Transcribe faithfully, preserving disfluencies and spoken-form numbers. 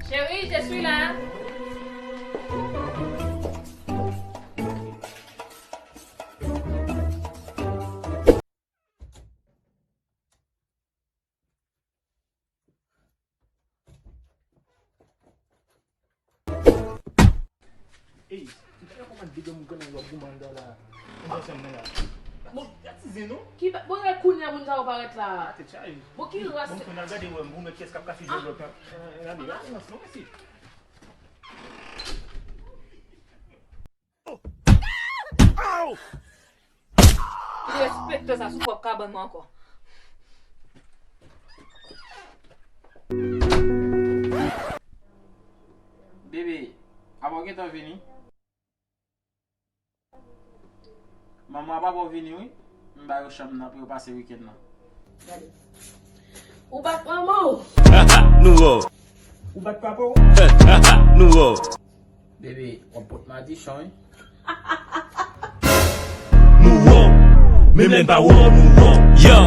Chérie, je suis là. Ey, m ta konprann de granmoun granmoun w ap goumen anndan la. Bon, gade ti zen non. Ki pa, bon, gade kounye a moun sa yo parèt la. Tèt chaje. Bon, ki ras. Bon, m konn al gade wè m pou m wè kiyès k ap ka fizye lòt la. Gade, gade rans non, mesye. Ki respekte sa sou pwòp kabann mwen ankò. Bebe, apa w gentan vini? Manman papa w vini wi. M ba yo chanm nan pou yo pase wikenn nan. Gade. Ou bat manman w? Nou wo. Ou bat papa w? Nou wo. Bebe, w ap pot madichon wi. Nou wo. Men men pa wo, nou wo. Yo.